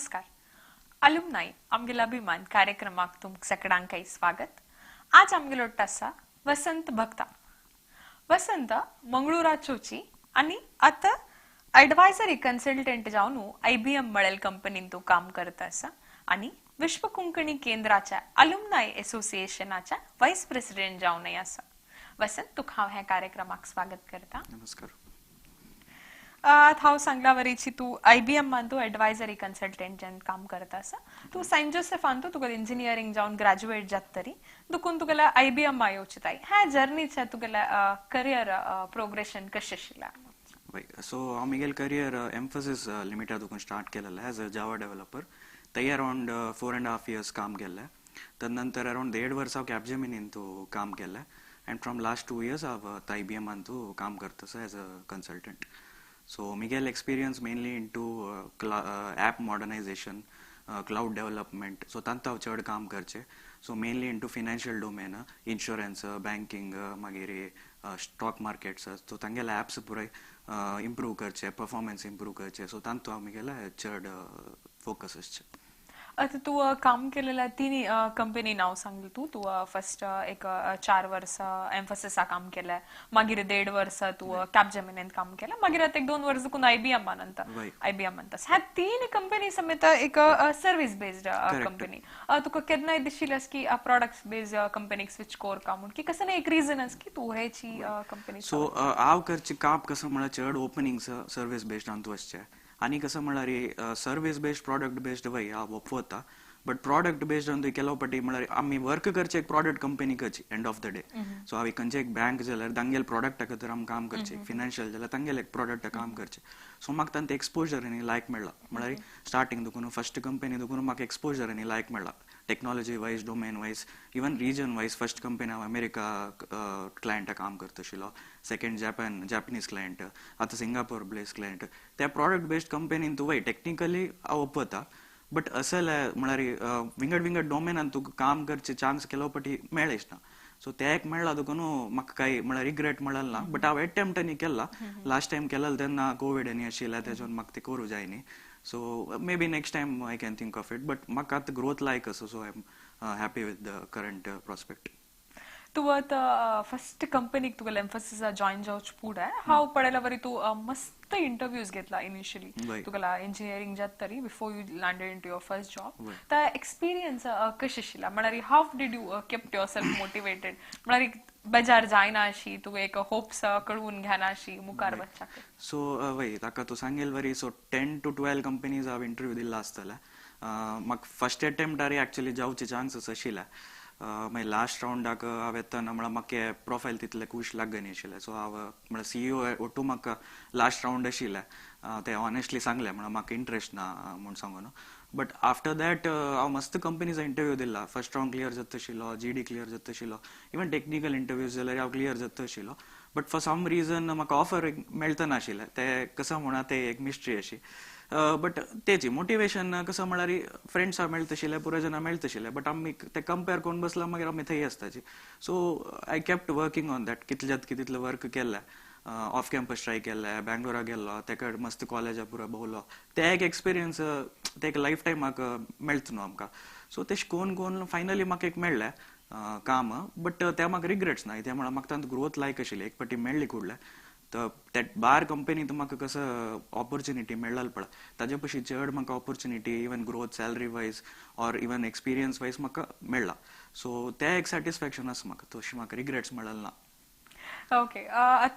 नमस्कार. अलुमनाई आमगेलो अभिमान कार्यक्रमाक तुमकां सगळ्यांकय स्वागत. आज आमगेलो आसा वसंत भक्ता. वसंत मंगळूराचोची आनी आतां एडवायजरी कन्सल्टंट जावन IBM मळेल कंपनीन तूं काम करता आसा आनी विश्व कोंकणी केंद्राच्या अलुमनाई एसोसिएशनाच्या वायस प्रेसिडेंट जावनय आसा. वसंत, तुका हांव ह्या कार्यक्रमाक स्वागत करता. नमस्कार. हांव सांगला वरीची तूं IBM तूं एडवायजरी कन्सल्टंट जावन काम करता आसा. तूं सेंट जोसेफान तूं तुगेलें इंजिनियरींग जावन ग्रॅज्युएट जात तरी दुकून तुगेल्या IBM येवचे ताय ह्या जर्नीच्या तुगेल्या करियर प्रोग्रेशन कशें आशिल्लें? सो हांव म्हगेलें career emphasis limited Dukun start केलेलें एज अ जावा डेव्हलपर. थंय अरावंड 4.5 इयर्स काम केल्लें. तदनंतर अरावंड 1.5 वर्स हांव कॅपजेमिनीन तूं काम केल्लें एंड फ्रॉम लास्ट 2 इयर्स हांव आतां IBM तूं काम करता एज अ कन्सल्टंट. सो म्हगेलें experience mainly into app modernisation, cloud development, so तांतूत हांव चड काम करचें. So mainly into financial domain, insurance, banking, मागीर स्टॉक मार्केट्स, सो तांगेले ॲप्स पुराय इम्प्रूव करचे, परफॉर्मन्स इम्प्रूव करचे. सो तांतूत हांव म्हगेलें चड फोकस आसचें. आतां तूं काम केलेल्या तिनी कंपनी नांव सांगलें तूं. तूं फर्स्ट एक 4 वर्सां एम्फोसिसा काम केलें, मागीर 1.5 वर्सां तूं कॅपजेमिनीन काम केलें, मागीर आतां एक 2 वर्सां दुकून IBM IBM ह्या तीन कंपनी समेत एक सर्वीस बेस्ड कंपनी. तुका केन्नाय दिशिल्लें की प्रॉडक्ट्स बेस्ड कंपनीक स्विच कोरका म्हूण की कसं एक रिजन आसा की तूं हेची कंपनी? सो हांव करचें काम कसं म्हळ्यार चड ओपनिंग्स सर्वीस बेस्ड अंतू आसचें आनी कसं म्हळ्यार सर्वीस बेस्ड प्रॉडक्ट बेस्ड वय हांव वता, बट प्रॉडक्ट बेस्ड अंतू केलो पटी म्हळ्यार आमी वर्क करचे एक प्रॉडक्ट कंपनी करची end of the day. So हांव खंयचे एक बँक जाल्यार तांगेले प्रॉडक्टा खातीर आमी काम करचें, फिनान्शियल जाल्यार तांगेले एक प्रॉडक्ट काम करचें. सो म्हाका तांचें एक्सपोजर आनी लायक मेळ्ळा. म्हळ्यार starting Dukun first company Dukun म्हाका एक्सपोजर आनी लायक मेळ्ळा technology wise, domain wise, even region wise. First company हांव अमेरिका क्लायंटा काम करता आशिल्लो, सेकंड जॅपान जॅपनीज क्लायंट, आतां सिंगापूर बेस्ड क्लायंट. त्या प्रॉडक्ट बेस्ड कंपनीन तूं वय टॅक्निकली हांव वता, बट असल म्हळ्यार विंगड विंगड डोमेनान तुका काम करचे चान्स केलो पटी मेळच ना. सो ते एक मेळ्ळा तुका न्हू म्हाका कांय म्हळ्यार रिग्रेट म्हळ्यार ना, बट हांव एटेम्प्ट आनी केला. लास्ट टायम केलें तेन्ना कोवीड आनी आशिल्लें, तेच्यान म्हाका तें करूं जाय न्ही. So maybe next time I can think of it, but म्हाका आतां ग्रोथ लायक आसा, so I am happy with the current prospect. तूं आतां फर्स्ट कंपनीक तुगेलें एम्फोसिसा जॉयन जावचे फुडें हांव पळयल्या वरी तूं मस्त इंटरव्यूज घेतला इनिशियली तुगेला इंजिनियरींग जात तरी before you landed into your first job. त्या एक्सपिरियन्स कशें आशिल्ला? म्हळ्यार how did you kept yourself motivated? म्हळ्यार बेजार जायना अशी तुवें एक होप्स कळवून घेना अशी मुखार वचपाक? सो वय ताका तूं सांगेल वरी, सो 10 to 12 companies हांव इंटरव्यू दिल्लो आसतलें. म्हाका फर्स्ट एटेम्प्टार एक्चुअली जावचे चान्सीस आशिल्ले. मागीर लास्ट रावंडाक हांव येतना म्हळ्यार म्हाका प्रोफायल तितलें खूश लागनी आशिल्लें. सो हांव म्हळ्यार CEO ओटू म्हाका लास्ट रावंड आशिल्लें, ते ऑनेस्टली सांगलें म्हळ्यार म्हाका इंट्रस्ट ना म्हूण सांगून. बट आफ्टर that हांव मस्त कंपनीज इंटरव्यू दिला. फर्स्ट रावंड क्लियर जाता आशिल्लो, GD clear जाता आशिल्लो, इवन टॅक्निकल इंटरव्यूज जाल्यार हांव क्लियर जाता आशिल्लो. बट फॉर सम रिजन म्हाका ऑफर मेळतना आशिल्लें. तें कसं म्हणा तें एक मिस्ट्री अशी. बट तेची मोटिवेशन कसं म्हळ्यार फ्रेंड्सां मेळता आशिल्लें, पुराय जाणां मेळता आशिल्लें, बट आमी ते कंपेर करून बसला मागीर आमी थंय आसताची. So I kept working on that. कितले जाता तितलें वर्क केलें, ऑफ कॅम्पस ट्राय केलें, बेंगलोरा गेल्लो, तेका मस्त कॉलेजा पुरो भोंवलो. ते एक एक्सपिरियन्स ते एक लायफ टायम म्हाका मेळटा न्हू आमकां. सो तेश कोन कोन फायनली म्हाका एक मेळ्ळें काम, बट ते म्हाका रिग्रेट्स ना. कित्याक म्हळ्यार म्हाका तांकां ग्रोथ लायक आशिल्ली. एक पाटी मेळ्ळी कुडलें तर त्या बार कंपनीत म्हाका कसो ऑपॉर्चुनिटी मेळ्ळा पळय, ताजे पशी चड म्हाका opportunity even growth salary wise or even experience wise म्हाका मेळ्ळा. सो ते एक सॅटिस्फॅक्शन आसा म्हाका, तशी म्हाका रिग्रेट्स मेळ्ळा ना. ओके,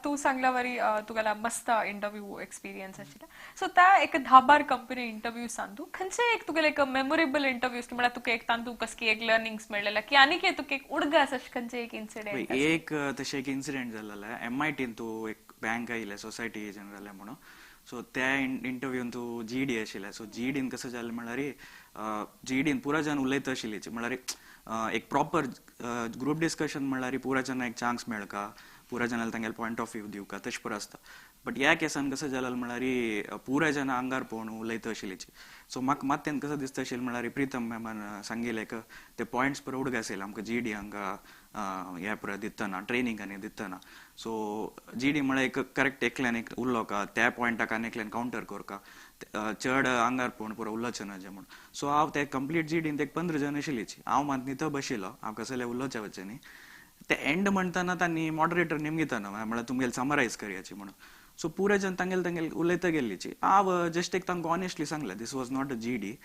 तूं सांगला वरी तुगेला मस्त इंटरव्यू एक्सपिरियन्स आशिल्ला. सो त्या एक 10-12 कंपनी इंटरव्यू सांग तूं खंयचे एक तुगेले एक मेमोरेबल इंटरव्यूज की म्हळ्यार तुका एक तांतू कसकी एक लर्निंग्स मेळ्ळेला की आनी कितें तुका एक उडगास अशें खंयचे एक इन्सिडेंट? एक तशें एक इन्सिडेंट जाल्लें. MIT तूं एक बँक आयिल्लें सोसायटी जनरल म्हणून. सो त्या इंटरव्यून तूं GD आशिल्लें. सो GDन कसं जालें म्हळ्यार GDन पुरा जाण उलयता आशिल्ली, म्हळ्यार एक प्रॉपर ग्रूप डिस्कशन म्हळ्यार पुरा जाणां एक चान्स मेळका, पुरा जाणां तांगेले पॉयंट ऑफ व्यू दिवका तशें पुरो आसता. बट ह्या केसान कसं जालें म्हळ्यार पुराय जाणां आंगार पळोवन उलयता आशिल्लीची. सो म्हाका मात कसं दिसता आशिल्लें म्हळ्यार प्रितम मॅमान सांगिल्लें ते पॉयंट्स पुरो उडगास येयले आमकां जी डी हांगा हे पुराय दितना ट्रेनींग आनी दितना. सो जी डी म्हळ्यार एक करेक्ट एकल्यान एक उरलो का त्या पॉयंटाक आनी एकल्यान कावंटर करका, चड आंगार पळोवन पुरो उलोवचें ना जें म्हूण. सो हांव ते कंप्लीट जी डीन एक 15 जण आशिल्लीची, हांव मात न्ही बशिल्लो, हांव कसले उलोवचें वचचें न्ही. ते एंड म्हणटना तांणी मॉडरेटर नेमगितना म्हळ्यार तुमगेले समरायज करयाची म्हणून. सो पुरे जण तांगेले तांगेले उलयता गेल्लीची. हांव जस्ट एक तांकां ऑनेस्टली सांगलें this was not a G D.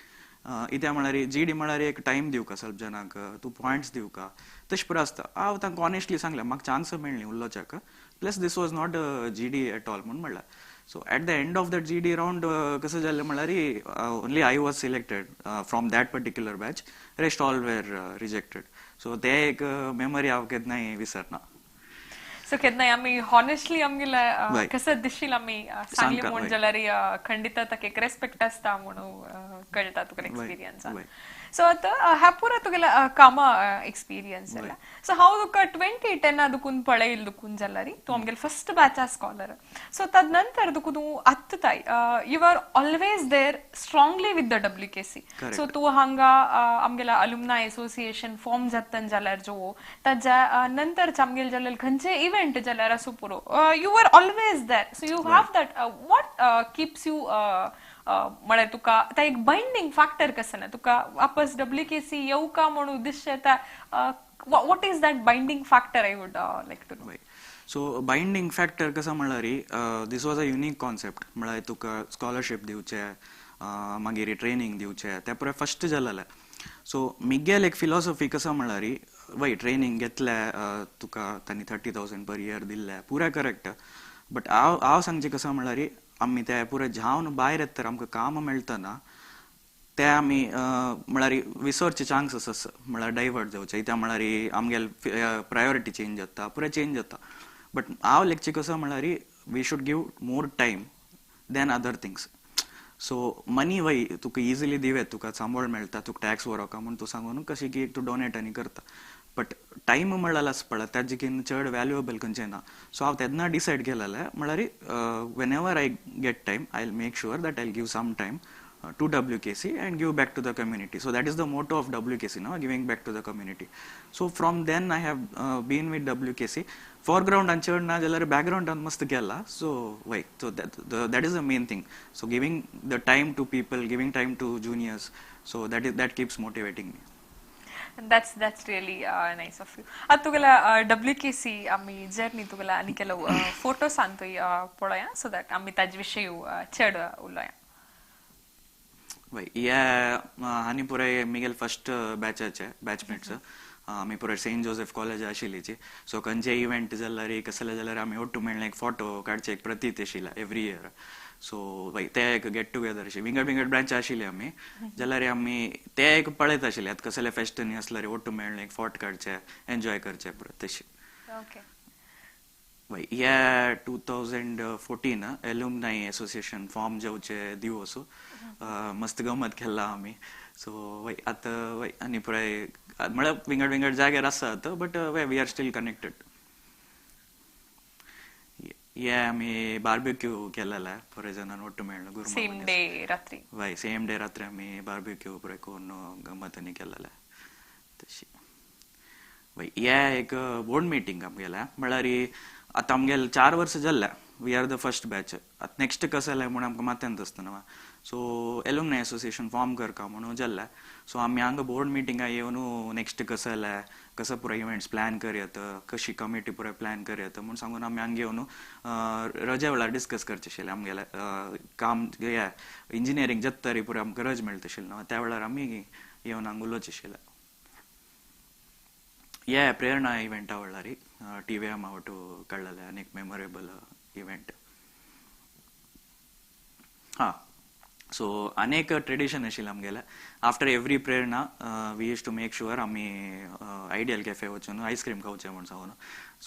इत्या म्हळ्यार जी डी म्हळ्यार एक टायम दिवका सल्प जणांक, तूं पॉयंट्स दिवका तशें पुरो आसता. हांव तांकां ऑनेस्टली सांगलें म्हाका चान्स मेळ्ळी उलोवच्याक, plus this was not a G D at all म्हूण म्हणलें. So at the end of that G D round कसं जालें म्हळ्यार only I was selected from that particular batch, rest all were rejected. So ते एक memory हांव केन्नाय विसरना. सो केन्नाय आमी हॉनेस्टली आमगेले कसं दिशील आमी सांगली म्हूण जाल्यार खंडित ताका एक रेस्पेक्ट आसता म्हणून कळटा तुका एक्सपिरियन्सान. सो आतां ह्या पुरा तुगेल्या कामा एक्सपिरियन्स जाला. सो हांव तुका 2010 दुकून पळयल दुकून जाल्यार तूं आमगेले फर्स्ट बॅचा स्कॉलर. सो तद नंतर तुका तूं आत्ताय you are always there strongly with the W K C. So तूं हांगा आमगेल्या अलुमनाय एसोसिएशन फॉर्म जातन जाल्यार जो ताज्या नंतर आमगेले जाल्यार खंयचे इव्हेंट जाल्यार आसूं पुरो you are always there. So you have that what keeps you म्हळ्यार तुका ता एक बायंडींग फॅक्टर कसं ना तुका वापस डब्ल्यू के सी येवका म्हणून दिसता, what is that binding factor I would like to know. So binding factor कसं म्हळ्यार this was a unique concept. म्हळ्यार तुका स्कॉलरशीप दिवचे, मागीर ट्रेनींग दिवचे, ते पुराय फर्स्ट जालेलें. सो मिगेल एक फिलॉसॉफी कसं म्हळ्यार वय ट्रेनींग घेतले तुका तांणी 30,000 पर इयर दिल्ले पुराय करेक्ट, बट हांव हांव सांगचें कसं म्हळ्यार आमी ते पुराय जावन भायर येता आमकां काम मेळटना ते आमी म्हळ्यार विसरचे चान्सीस आसा, म्हळ्यार डायवर्ट जावचे. कित्याक म्हळ्यार आमगेले प्रायोरिटी चेंज जाता, पुराय चेंज जाता. बट हांव लेखचें कसं म्हळ्यार we should give more time than other things. So money वय तुका इजिली दिवेत, तुका सांबाळ मेळटा, तुका टॅक्स वरोका म्हूण तूं सांगून कशें की तूं डोनेट आनी करता, बट टायम म्हणल्यार आसता पळय ताजे चड व्हॅल्युएबल खंयचें ना. सो हांव तेन्ना डिसायड केलेलें म्हळ्यार whenever I get time I will make sure that I will give some time to W K C and give back to the community. So that is the motto of W K C, no, giving back to the community. So from then I have been with W K C. फोरग्रावंडान चड ना जाल्यार बॅकग्रावंडान मस्त केला. So वय, so that is the main thing. So giving the time to people, giving time to juniors, so that is that keeps motivating me. That's really nice of you. आता तुगेला W K C आमी journey तुगेला आनी ಕೆಲವು photos अंतूय पळोवया, so that आमी ताजे विशय चड उलोवया. वय, हे आनी पुराय मिगेल फर्स्ट बॅचाचे बॅचमेट्स, आमी पुराय सेंट जोसेफ कॉलेज आशिल्लीची. सो खंयचे इव्हेंट जाल्यार कसले जाल्यार आमी ओट्टू मेळ्ळे एक फोटो काडचे एक प्रतीत आशिल्ला एवरी इयर. सो वय ते एक गेट टुगेदर अशें विंगड विंगड ब्रांच आशिल्ले आमी, जाल्यार आमी ते एक पळयत आशिल्ले आतां कसले फेस्टनी आसल्यार ओट्टू मेळ्ळे एक फोटो काडचे, एन्जॉय करचे परत तशें. वय, हे 2014 एल्युमनाय एसोसिएशन फॉर्म जावचे दिवस मस्त गमत केला आमी. सो वय आतां वय आनी पुराय म्हळ्यार विंगड विंगड जाग्यार आसा आतां, बट वय we are still connected. हे आमी बार्बेक्यू केलेले पुराय जाणान ओट्टू मेळ्ळो गुरू सेम डे रात्री. वय सेम डे रात्री आमी बार्बेक्यू पुराय करून गमत आनी केलेले तशी. वय, हे एक बोर्ड मिटींग आमगेलें, म्हळ्यार आतां आमगेले 4 वर्सां जाल्ले, we are the first batch. आतां नेक्स्ट कसं जालें म्हूण आमकां माथ्यांत आसतना. सो एल्युमनाय एसोसिएशन फॉर्म करका म्हणून जाल्लें. सो आमी हांगा बोर्ड मिटिंगा येवन नेक्स्ट कसं जालें, कसं पुराय इव्हेंट्स प्लॅन करयात, कशी कमिटी पुराय प्लॅन करयात म्हूण सांगून आमी हांगा येवन रजे वेळार डिस्कस करचें आशिल्लें. आमगेलें काम हें इंजिनियरींग जाता तरी पुराय आमकां रज मेळटा आशिल्लें न्हू, त्या वेळार आमी येवन हांगा उलोवचें आशिल्लें. हे प्रेरणा इव्हेंटा वेळार टी व्ही एम आवटू काडलेलें आनी एक मेमोरेबल इव्हेंट. हां, सो अनेक ट्रेडिशन आशिल्लें आमगेलें. After every Prerana we use to make sure आमी आयडियल कॅफे वचून आयस्क्रीम खावचें म्हूण सांगून.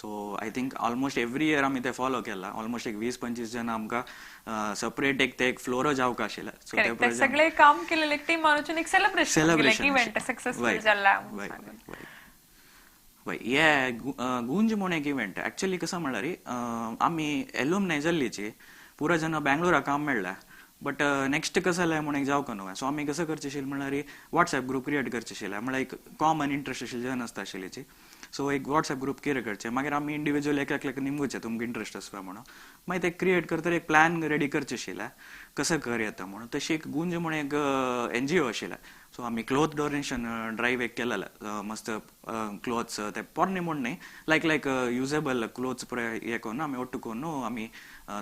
So I think almost every year आमी ते फॉलो केला. ऑलमोस्ट एक 20-25 जाणां आमकां सेपरेट एक ते एक फ्लोर जावंक आशिल्लें. सो ते सगळे काम केलेले टीमान वचून एक सेलिब्रेशन इव्हेंट सक्सेसफुल जाला. वय, हे गुंज म्हूण एक इव्हेंट एक्चुअली कसं म्हणल्यार आमी एलुमनाय जाल्लीची पुरा जन बँगलोरा काम मेळ्ळा, बट नेक्स्ट कसं जालें म्हूण एक जावंक न्हू. सो आमी कसं करचें आशिल्लें म्हणल्यार वॉट्सएप ग्रुप क्रिएट करचें आशिल्लें, म्हणल्यार एक कॉमन इंट्रस्ट आशिल्ले जन आसता आशिल्ल्याची. सो एक वॉट्सएप ग्रुप क्रिएट करचें, मागीर आमी इंडिविज्युअल एक एकल्याक निमगुचें तुमकां इंट्रस्ट आसता म्हणून, मागीर ते क्रिएट करतरी एक प्लॅन रेडी करचें आशिल्लें कसं कर येता म्हणून. तशी एक गुंज म्हूण एक एनजीओ आशिल्लें. सो आमी क्लोथ डोनेशन ड्रायव्ह एक केलेलें, मस्त क्लोथ्स ते पोरणे म्हूण न्ही, लायक लायक युजेबल क्लोथ्स पुराय हे करून आमी ಒಟ್ಟು करून आमी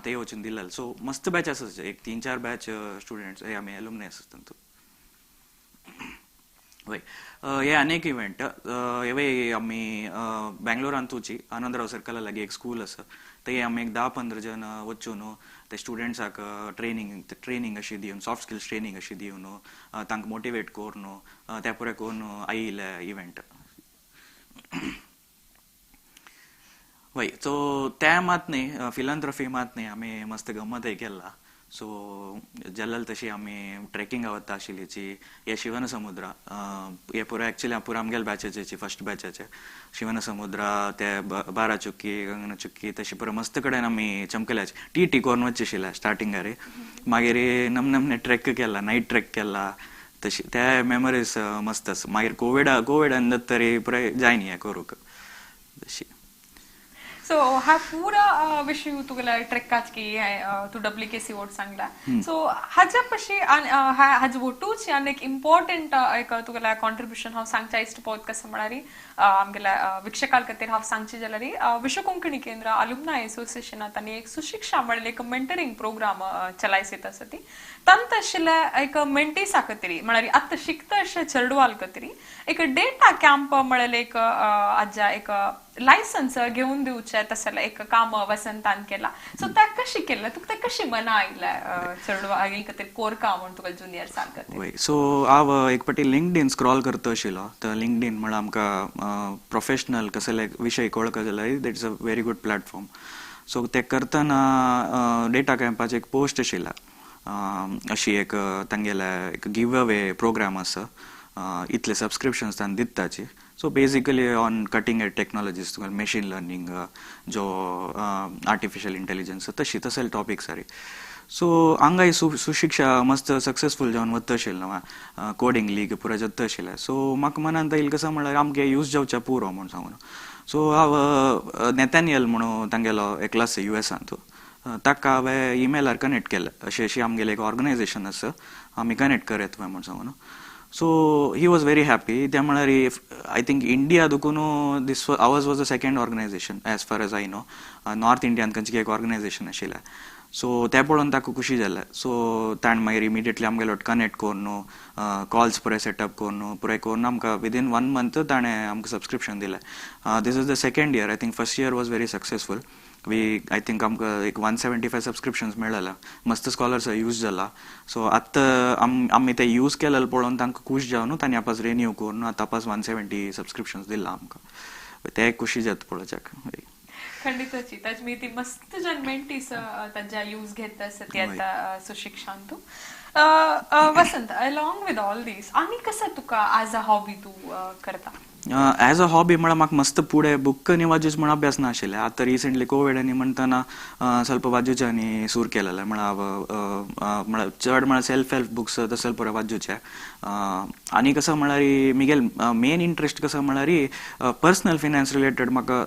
ते वचून दिलेले. सो मस्त बॅच आसा, एक 3-4 बॅच स्टुडंट्स हे आमी एलुमनाय आसा तातूंत. वय, हे अनेक इव्हेंट हेवय आमी बँगलोरांतूची आनंदराव सर्कला लागीं एक स्कूल आसा, थंय आमी एक 10-15 जण वचून ते स्टुडंट्साक ट्रेनिंग अशी दिवन, सॉफ्ट स्किल्स ट्रेनिंग अशी दिवन तांकां मोटिवेट करून त्या पुराय करून आयिल्ले इव्हेंट. वय, सो ते मात न्ही, फिलंथ्रफी मात न्ही, आमी मस्त गम्मतय केला. सो जाल्लें तशी आमी ट्रेकिंगा वता आशिल्लीची, हे शिवनसमुद्रा हे पुराय एक्चुअली पुराय आमगेले बॅचाचे फर्स्ट बॅचाचे शिवनसमुद्रा, ते बाराचुक्की, गंगनचुक्की, तशी पुराय मस्त कडेन आमी चमकल्याचे टी टी करून वचचे आशिल्ले स्टार्टिंगार. मागीर नमनमने ट्रेक केला, नायट ट्रेक केला, तशी ते मेमरीज मस्त आसा. मागीर कोविडान तरी पुराय जायनी हें करूंक तशी. सो हा पुरा विषय तुगेल्या ट्रेकाच की तू डब्ल्यूकेसी वोट सांगला. सो हाज्या पशी हाज वोटूच आनी एक इम्पॉर्टंट एक तुगेल्या कॉन्ट्रिब्युशन हांव सांगच्या इश्ट पळोवत कसं म्हळ्यार आमगेल्या वीक्षकां खातीर हांव सांगची जाल्यार विश्व कोंकणी केंद्र अल्युमनाय असोसिएशनात आनी एक सुशिक्षा म्हणल्यार एक मेंटरींग प्रोग्राम चलायचेत आसा ती तांत आशिल्ल्या एक मेंटीसा खातीर म्हळ्यार आतां शिकता अशें चेडवाल खातीर एक डेटा कॅम्प म्हळ्यार एक आज्या एक लायसन्स घेवन दिवचें तसलें एक काम वसंतान केला. सो तें कशें केलें तुका, तें कशें मना आयलें चेडवा खातीर कोरका म्हूण तुका ज्युनियर्सां खातीर? वय, सो हांव एक पाटी लिंक्डइन स्क्रॉल करता आशिल्लो, तर लिंक्डइन म्हळ्यार आमकां प्रोफेशनल कसले विशय कळका जाल्यार that is a very good platform. So ते करतना डेटा कॅम्पाचे एक पोस्ट आशिल्ला, अशी एक तांगेले एक गिव अवे प्रोग्राम आसा, इतले सबस्क्रिप्शन्स तांकां दिताची. So basically on cutting edge technologies, machine learning, जो आर्टिफिशियल इंटेलिजन्स, तशी तसले टॉपिक्स सारी. सो हांगाय सुशिक्षा मस्त सक्सेसफूल जावन वता आशिल्लें न्हू, कोडिंग लीग पुराय जाता आशिल्लें. सो म्हाका मनांत येयलें कसं म्हणल्यार आमकां यूज जावचें पुरो म्हूण सांगून. सो हांव नेथानियल म्हणून तांगेलो एकलो आसा युएसांत, ताका हांवें इमेलार कनेक्ट केलें, अशें अशें आमगेलें एक ऑर्गनायजेशन आसा आमी कनेक्ट करया म्हूण सांगून. So he was very happy. त्या म्हळ्यार I think India देखून this ours was the second organisation as far as I know, north इंडियान खंयचें एक ऑर्गनायजेशन आशिल्लें. सो तें पळोवन ताका खुशी जालें. सो ताणें मागीर इमिडिएटली आमगेलो कनेक्ट करून कॉल्स पुराय सेटअप करून पुराय करून आमकां विदीन 1 मंथ ताणें आमकां सबस्क्रिप्शन दिलें. This is the second year, I think first year was very successful. We I think आमकां एक 175 सबस्क्रिप्शन्स मेळ्ळें, मस्त स्कॉलर्स यूज जाला. सो आतां आमी ते यूज केलेले पळोवन तांकां खूश जावन तांणी आपस रिन्यू करून आतां आपस 170 सबस्क्रिप्शन्स दिलां आमकां, ते खुशी जाता पळोवच्याक. खंडितची ताज मी ती मस्त जन मेंटीस ताज्या यूज घेत आसा ती आतां सुशिक्षांतू. Vasant, along with all these आनी कसं तुका एज अ हॉबी तूं करता? एज अ हॉबी म्हळ्यार म्हाका मस्त फुडें बुक आनी वाचूच म्हण अभ्यास नाशिल्लें. आतां रिसेंटली कोविड आनी म्हणटना ಸ್ವಲ್ಪ वाचूचें आनी सूर केलेलें, म्हळ्यार म्हळ्यार चड म्हळ्यार सेल्फ हेल्प बुक्स तसले पुराय वाचूचें. आनी कसं म्हळ्यार म्हगेल मेन इंट्रस्ट कसं म्हळ्यार पर्सनल फिनान्स रिलेटेड म्हाका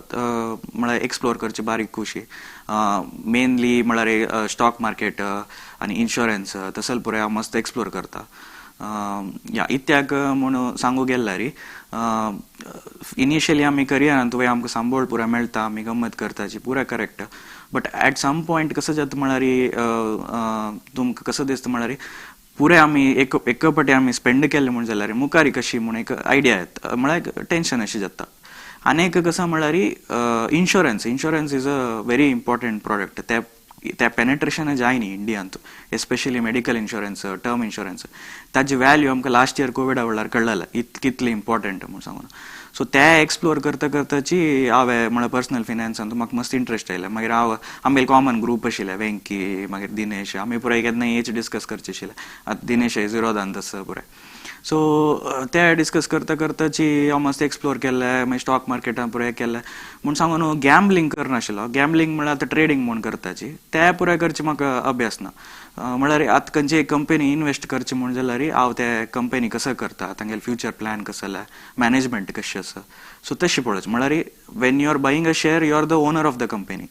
म्हळ्यार एक्सप्लोर करची बारीक खुशी, मेनली म्हळ्यार स्टॉक मार्केट आनी इन्शुरन्स तसले पुराय हांव मस्त एक्सप्लोर करता. या इत्याक म्हूण सांगू गेल्यार इनिशियली आमी करियरान तुवें आमकां सांबोळ पुराय मेळटा, आमी गम्मत करताची पुराय correct, but at some point कसं जाता म्हळ्यार तुमकां कसं दिसता म्हळ्यार पुराय आमी एक फावटी आमी स्पेंड केल्लें म्हूण जाल्यार मुखार कशी म्हूण एक आयडिया येता, म्हळ्यार एक टेंशन अशें जाता. आनी एक कसं म्हळ्यार insurance is a very important product, त्या पेनेट्रेशन जायनी इंडियांत, especially medical insurance, term insurance, ताजी व्हॅल्यू आमकां लास्ट इयर कोविडा वेळार कळ्ळें कितली इम्पॉर्टंट म्हूण सांगून. सो ते एक्सप्लोर करता करताची हांवें म्हळ्यार पर्सनल फिनान्सान म्हाका मस्त इंट्रस्ट आयलें. मागीर हांव आमगेले कॉमन ग्रूप आशिल्ले, वेंकी, मागीर दिनेश, आमी पुराय केन्ना हेच डिस्कस करचे आशिल्ले. आतां दिनेश झिरोदान आसा पुराय. सो ते डिस्कस करता करताची हांव मस्त एक्सप्लोर केल्लें. मागीर स्टॉक मार्केटान पुराय केल्लें म्हूण सांगून न्हू, गॅम्बलिंग करनाशिल्लो. गॅम्बलिंग म्हळ्यार आतां ट्रेडींग म्हूण करताची, ते पुराय करचे म्हाका अभ्यास ना. म्हळ्यार आतां खंयची एक कंपनी इनवेस्ट करची म्हूण जाल्यार हांव ते कंपनी कसो करता, तांगेले फ्युचर प्लॅन कसो आसल्या, मॅनेजमेंट कशें आसा, सो तशें पळोवचें. म्हळ्यार when you are buying a share, you are the owner of the company.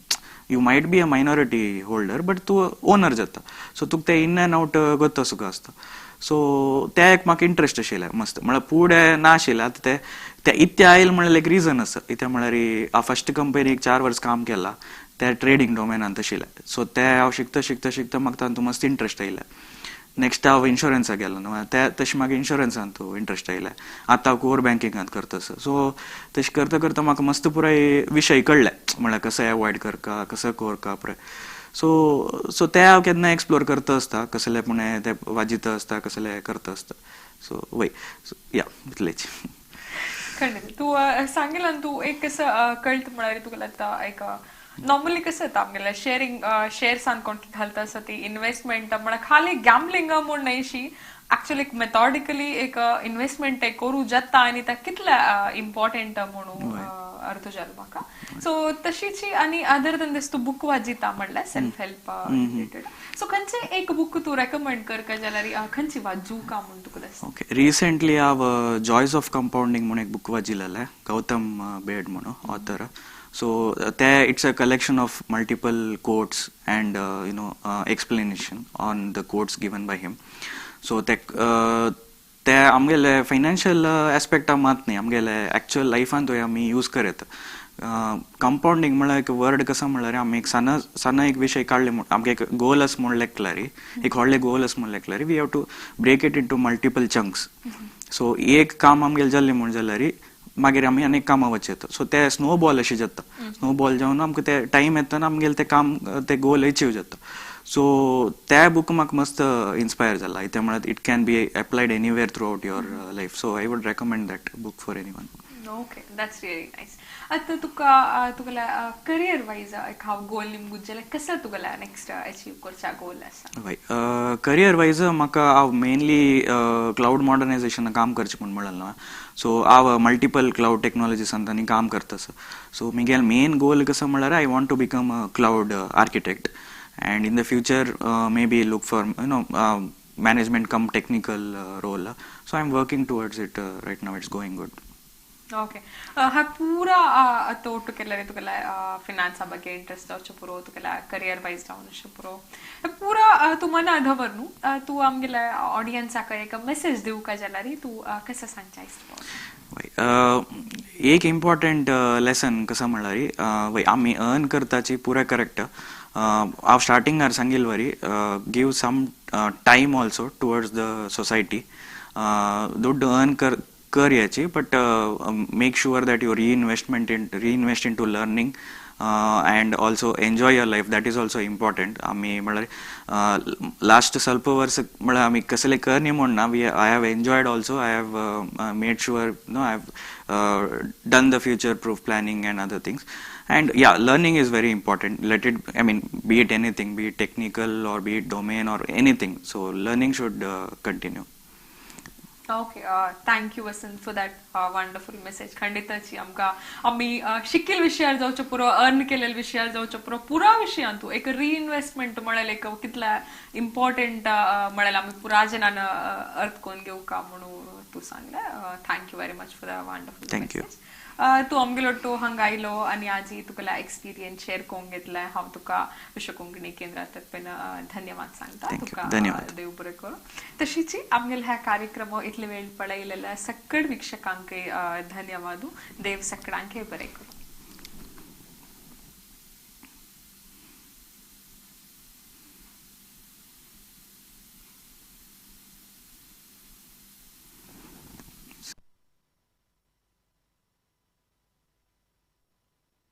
You might be a minority holder, but तूं ओनर जाता. सो तुका ते इन एंड आवट गोत्त सुका आसता. सो ते एक म्हाका इंट्रस्ट आशिल्लें मस्त, म्हळ्यार फुडें ना आशिल्लें. आतां ते ते इतलें आयल म्हणल्यार एक रिजन आसा. कित्याक म्हळ्यार हांव फस्ट कंपनीक 4 वर्स काम केलां, ते ट्रेडींग डोमेनांत आशिल्लें. सो ते हांव शिकता शिकता शिकता म्हाका तातूंत मस्त इंट्रस्ट आयलें. नेक्स्ट हांव इन्शुरन्साक गेलो न्हू, ते तशें म्हाका इन्शुरन्सांत इंट्रस्ट आयलें. आतां हांव कोर बँकिंगांत करता. सो तशें करता करता म्हाका मस्त पुराय विशय कळ्ळे, म्हळ्यार कसो एवॉयड करका, कसो करका पुराय. सो सो ते हांव केन्ना एक्सप्लोर करता आसता, कसले पूण ते वाजिता आसता, कसले करता आसता. सो वय, या, इतलेच. खंडित. तूं सांगितलं ना, तूं एक कसं कळत म्हळ्यार तुका आतां एक नॉर्मली कसं येता आमगेलें शेअरिंग, शेअर्सान कोण घालता आसा ती इन्व्हेस्टमेंट म्हळ्यार खाली गॅम्बलिंग म्हूण न्हयशी, ऍक्च्युअली एक मेथॉडिकली एक इन्व्हेस्टमेंट करूं जाता आनी ता कितले इम्पॉर्टंट म्हणून अर्थ जालो म्हाका. सो तशीची आनी अदर दॅन दीस तूं बूक वाजिता म्हणल्यार सेल्फ हेल्प रिलेटेड, सो खंयचे एक बूक तूं रेकमेंड करका जाल्यार खंयची वाजू का म्हूण तुका दिसता? ओके, रिसेंटली हांव जॉयज ऑफ कंपाउंडिंग म्हणून एक बूक वाजिलेलें, गौतम बेड म्हणून ऑथर. सो ते it's a collection of multiple quotes and explanation on the quotes given by him. So ते ते आमगेले फायनान्शियल एस्पेक्टा मात न्ही, आमगेले एक्चुअल लायफांतूय आमी यूज करत. कंपाउंडिंग म्हळ्यार एक वर्ड कसो म्हणल्यार आमी एक सान सान एक विशय काडले म्हूण, आमगे एक गोल आसा म्हूण लेखल्यार, एक व्हडलें गोल आसा म्हूण लेखल्यार, we have to break it into multiple chunks. So एक काम आमगेलें जाल्लें म्हूण जाल्यार मागीर आमी आनी कामां वच येता. सो ते स्नो बॉल अशें जाता. स्नो बॉल जावन आमकां ते टायम येतना आमगेलें तें काम, ते गोल अचीव जाता. सो ते बूक म्हाका मस्त इन्स्पायर जाला. कित्याक म्हळ्यार it can be applied anywhere throughout your life. So I would recommend that book for anyone. Okay, that's really nice. आतां तुका तुगेल्या करियर वायज एक हांव गोल निमगूत जाल्यार कसो तुगेल्या नेक्स्ट अचीव करच्या गोल आसा? हय, करियर वायज म्हाका हांव मेनली क्लावड मॉडर्नायझेशन काम करचें म्हूण म्हणलें ना. सो हांव मल्टिपल क्लावड टेक्नॉलॉजीसान तांणी काम करता. सो म्हगेलें मेन गोल कसो म्हणल्यार I want to become a cloud architect and in the future maybe look for management cum technical role. So I am working towards it right now. It's going good. Okay, हा पूरा ಒಟ್ಟು ಕೆಲ್ಲರೆ ತುಗೆಲ್ಲ finance ಬಗ್ಗೆ interest जावचें पुरो, तुगेल्या career wise जावन अशें पुरो पूरा तूं मना धवर न्हू. तूं आमगेल्या ऑडियन्साक एक मेसेज दिवका जाल्यार तूं कसं सांगचें आसता? एक इम्पॉर्टंट लेसन कसं म्हणल्यार, वय, आमी अर्न करताची पुराय करेक्ट. हांव स्टार्टिंगार सांगिल्ले वरी, give some time also towards the society. दुड्ड अर्न कर कर याची, but make sure that you reinvest into learning and also enjoy your life. That is also important. आमी म्हणल्यार लास्ट ಸ್ವಲ್ಪ वर्स म्हळ्यार आमी कसले करनी म्हूण ना, we I have enjoyed also. I have made sure no I have done the future proof planning and other things. And yeah, learning is very important. Let it, I mean, be it anything, be it technical or be it domain or anything. So learning should continue. Okay, thank you Vasant for that wonderful message. खंडिताची आमकां आमी शिकील विशयार जावचो पुरो, earn केलेले विशयार जावचो पुरो, पुरा विशयांतू एक रिइन्व्हेस्टमेंट म्हळ्यार एक कितला इम्पॉर्टंट म्हळ्यार आमी पुरा जणान अर्थ करून घेवका म्हणून तूं सांगलें. Thank you very much for the wonderful Thank you. Message. तूं आमगेलो तो हांगा आयलो आनी आजी तुका एक्सपिरियन्स शेअर करून घेतलाय, हांव तुका विश्व कोंकणी केंद्रा तर्फेन धन्यवाद सांगता. Thank you. तुका धन्यवाद. देव बरें करूं. तशीच आमगेले ह्या कार्यक्रम इतले वेळ पळयलेल्या सगळ वीक्षकांक धन्यवाद. देव सगळ्यांक बरें करूं.